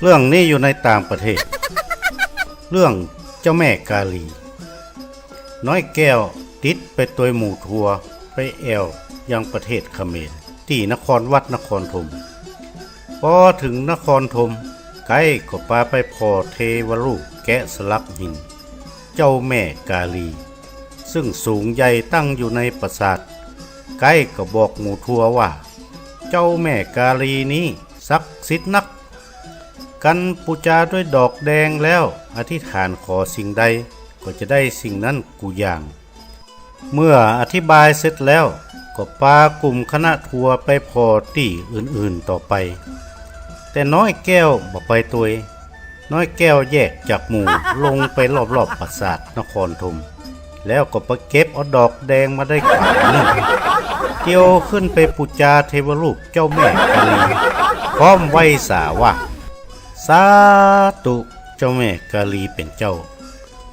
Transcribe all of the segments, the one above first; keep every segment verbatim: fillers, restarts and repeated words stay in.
เรื่องนี้อยู่ในต่างประเทศ เรื่องเจ้าแม่กาลี น้อยแก้วติดไปตวยหมู่ทัวร์ไปแอ่วยังประเทศเขมร ตี้นครวัดนครธม ปอเถิงนครธม ไกด์ก็ปาไปผ่อเทวรูปแกะสลักหิน เจ้าแม่กาลี ซึ่งสูงใหญ่ตั้งอยู่ในปราสาท ไกด์ก็บอกหมู่ทัวร์ว่า เจ้าแม่กาลีนี้ศักดิ์สิทธิ์นัก กันปู๋จาด้วยดอกแดงแล้วอธิษฐานขอสิ่งใดก็จะได้สิ่งนั้นกู้อย่าง เมื่ออธิบายเสร็จแล้วก็ปากุ่มคณะทัวร์ไปผ่อตี้อื่นๆ ต่อไป แต่น้อยแก้วบ่ไปตวย น้อยแก้วแยกจากหมู่ลงไปรอบๆ ปราสาทนครธม แล้วก็ไปเก็บเอาดอกแดงมาได้ขวางนึ่ง เตียวขึ้นไปปู๋จาเทวรูปเจ้าแม่กาลี พร้อมไหว้สาว่า สาธุ เจ้าแม่กาลีเป๋นเจ้า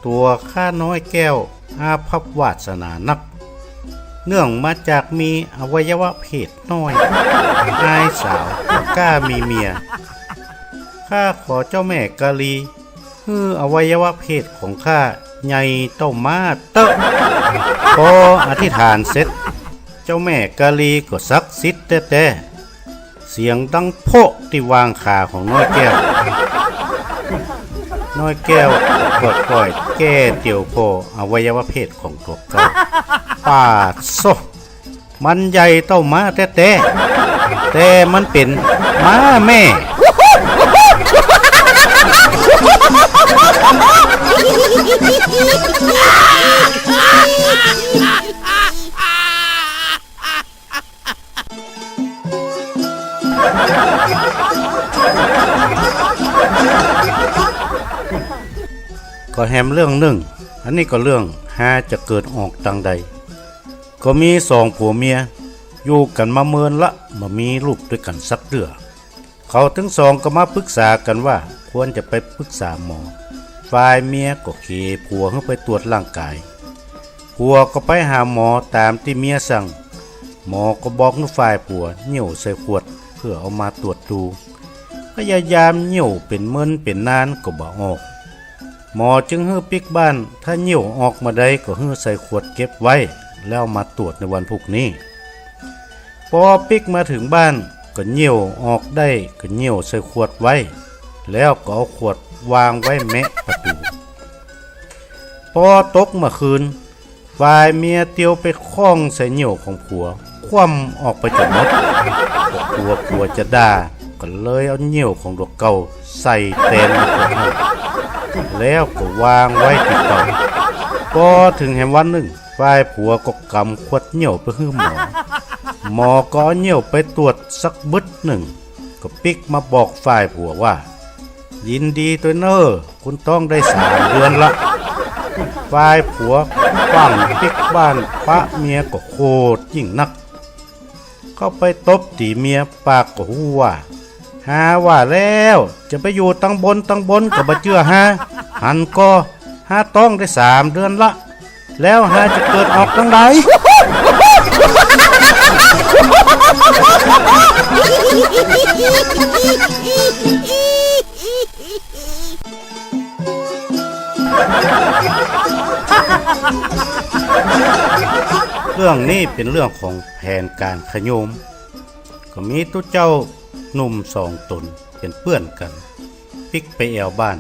ตั๋วข้าน้อยแก้วอาภัพวาสนานัก เนื่องมาจากมีอวัยวะเพศน้อย อายสาว บ่กล้ามีเมีย ข้าขอเจ้าแม่กาลี หื้ออวัยวะเพศของข้าใหญ่เต้าม้าเต๊อะ ปออธิษฐานเสร็จ เจ้าแม่กาลีก็ศักดิ์สิทธิ์แต๊ๆ เสียงดังโพะตี้วางขาของน้อยแก้ว น้อยแก้วก็ก้อยๆ แก้เตียวผ่ออวัยวะเพศของตั๋วเก่า ปาดโซะ มันใหญ่เต้าม้าแต๊ๆ แต่มันเป๋นม้าแม่ ก็แหมเรื่องนึ่ง อันนี้ก็เรื่องฮาจะเกิดออกตังใด ก็มีสองผัวเมีย อยู่กั๋นมาเมินละ บ่มีลูกตวยกั๋นสักเตื้อ เขาตึงสองก็มาปึกษากั๋นว่าควรจะไปปึกษาหมอ ฝ่ายเมียก็เขผัวหื้อไปตรวจร่างกาย ผัวก็ไปหาหมอต๋ามตี้เมียสั่ง หมอก็บอกหื้อฝ่ายผัวเยี่ยวใส่ขวดเปื้อเอามาตรวจดู พยายามเยี่ยวเป๋นเมินเป๋นนานก็บ่ออก หมอจึงหื้อปิ๊กบ้าน ถ้าเยี่ยวออกเมื่อใดก็หื้อใส่ขวดเก็บไว้ แล้วมาตรวจในวันพุกนี้ ปอปิ๊กมาเถิงบ้านก็เยี่ยวออกได้ก็เยี่ยวใส่ขวดไว้ แล้วก็เอาขวดวางไว้แมะประตู๋ ปอตกเมื่อคืน ฝ่ายเมียเตียวไปข้องใส่เยี่ยวของผัว คว่ำออกไปจ๋นหมด ก็กั๋วผัวจะด่า ก็เลยเอาเยี่ยวของตั๋วเก่าใส่แตนในขวดนั้น แล้วก็วางไว้ตี้เก่า ปอเถิงแหมวันนึ่ง ฝ่ายผัวก็ก๋ำขวดเยี่ยวไปหื้อหมอ หมอก็เอาเยี่ยวไปตรวจสักบึดนึ่ง ก็ปิ๊กมาบอกฝ่ายผัวว่า ยินดีตวยเน่อ คุณต๊องได้สามเดือนละ ฝ่ายผัวฟั่งปิ๊กบ้านปะเมียก็โขดยิ่งนัก เข้าไปตบตี๋เมียปากก็ฮู้ว่า ฮาว่าแล้ว จะไปอยู่ตังบนตังบนก็บ่เจื้อฮา หันก่อ ฮาต๊องได้สามเดือนละ แล้วฮาจะเกิดออกตังใด เรื่องนี้เป๋นเรื่องของแผนก๋านขะโยม ก็มีตุ๊เจ้าหนุ่มสองต๋นเป๋นเปื้อนกั๋น ปิ๊กไปแอ่วบ้าน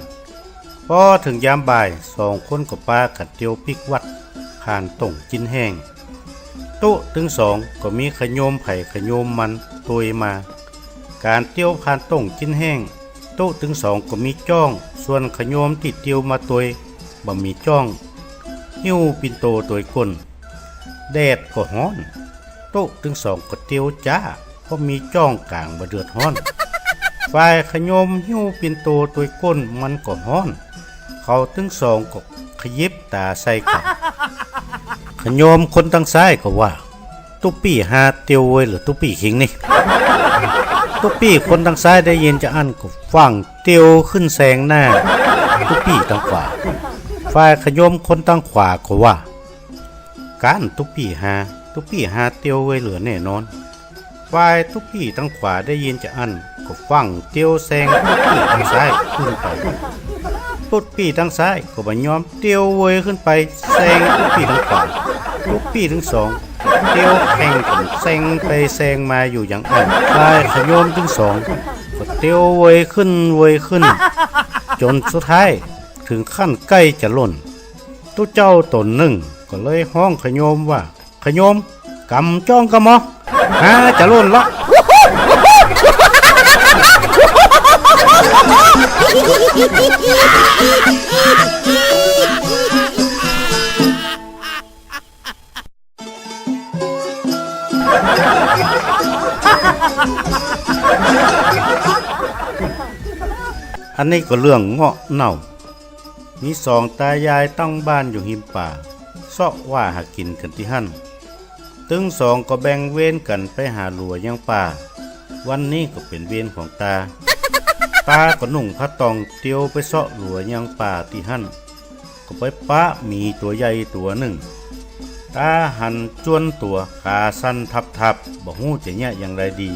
ปอเถิงยามบ่าย สองคนก็ปากั๋นเตียวปิ๊กวัด ผ่านต้งจิ๊นแห้ง ตุ๊ตึงสองก็มีขะโยมใผขะโยมมันตวยมา ก๋านเตียวผ่านต้งจิ๊นแห้ง ตุ๊ตึงสองก็มีจ้อง ส่วนขะโยมตี้เตียวมาตวยบ่มีจ้อง หิ้วปิ่นโตตวยก้น แดดก็ฮ้อน ตุ๊ตึงสองก็เตียวจ๊า เพราะมีจ้องก๋างบ่เดือดฮ้อน ฝ่ายขะโยมหิ้วปิ่นโตตวยก้นมันก็ฮ้อน เขาตึงสองก็ขยิบต๋าใส่กั๋น ขะโยมคนตังซ้ายก็ว่า ตุ๊ปี้ฮาเตียวเวยเหลือตุ๊ปี้คิงนี่ ตุ๊ปี้คนตังซ้ายได้ยินจาอั้นก็ฟั่งเตียวขึ้นแซงหน้าตุ๊ปี้ตังขวา ฝ่ายขะโยมคนตังขวาก็ว่า ก้านตุ๊ปี้ฮา ตุ๊ปี้ฮาเตียวเวยเหลือแน่นอน ฝ่ายตุ๊ปี้ตังขวาได้ยินจาอั้น ก็ฟั่งเตียวแซงตุ๊ปี้ตังซ้ายขึ้นไป ตุ๊ปี้ตังซ้ายก็บ่ยอม เตียวเวยขึ้นไปแซงตุ๊ปี้ตังขวา ตุ๊ปี้ตังสองเตียวแข่งกั๋นแซงไปแซงมาอยู่อย่างอั้น ฝ่ายขะโยมตังสองก็เตียวเวยขึ้นเวยขึ้น จ๋นสุดท้ายเถิงขั้นใก้จะล่น ตุ๊เจ้าต๋นนึ่งก็เลยฮ้องขะโยมว่า ขะโยม ก๋ำจ้องกำมอ ฮาจะล่นละ อันนี้ก็เรื่องเงาะเน่า มีสองต๋ายายตั้งบ้านอยู่ฮิมป่า เซาะว่าหากิ๋นกั๋นตี้หั้น ตึงสองก็แบ่งเวรกั๋นไปหาหลัวยังป่า วันนี้ก็เป๋นเวรของตา ตาก็นุ่งผ้าตองเตียวไปเซาะหลัวยังป่าตี้หั้น ก็ไปปะหมีตั๋วใหญ่ตั๋วนึ่ง ตาหันจ้วนตั๋ว ขาสั่นทับๆ บ่ฮู้จะเยียะอย่างใดดี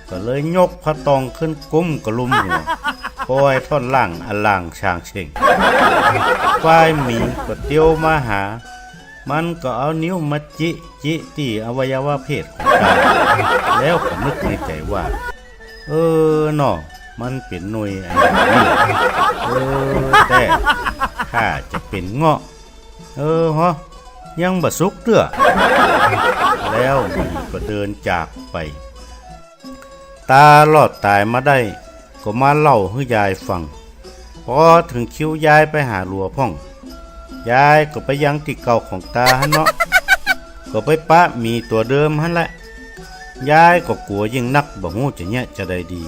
ก็เลยยกผ้าตองขึ้นกุ้มกะลุมหัว ป่อยท่อนล่างอะล่างชางเช็ง ฝ่ายหมีก็เตียวมาหา มันก็เอานิ้วมาจิ จิตี้อวัยวะเพศของตา แล้วก็นึกในใจ๋ว่า เออเนาะ มันเป๋นหนุ่ยอันนี้ เออ แต๊ ข้าจะเป๋นเงาะ เออฮะ ยังบ่สุกเตื้อ แล้วหมีก็เดินจากไป ตารอดต๋ายมาได้ ก็มาเล่าหื้อยายฟัง ปอเถิงคิวยายไปหาหลัวพ่อง ยายก็ไปยังตี้เก่าของตาหั้นเนาะ ก็ไปปะหมีตั๋วเดิมหั้นแหละ ยายก็กั๋วยิ่งนัก บ่ฮู้จะเยียะจะใดดี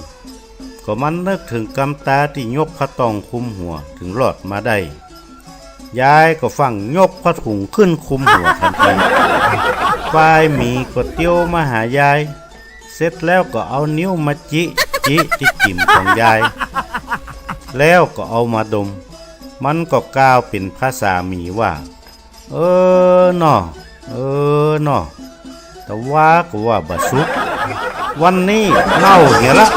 ก็มานึกเถิงกำตาตี้ยกผ้าตองคุมหัวเถิงรอดมาได้ ยายก็ฟั่งยกผ้าถุงขึ้นคุมหัวตันที ฝ่ายหมีก็เตียวมาหายาย เสร็จแล้วก็เอานิ้วมาจิ จิตี้จิ๋มของยาย แล้วก็เอามาดม มันก็กล่าวเป๋นภาษาหมีว่า เออเนาะ เออเนาะ ตะวาก็ว่าบ่สุก วันนี้เน่าเหียละ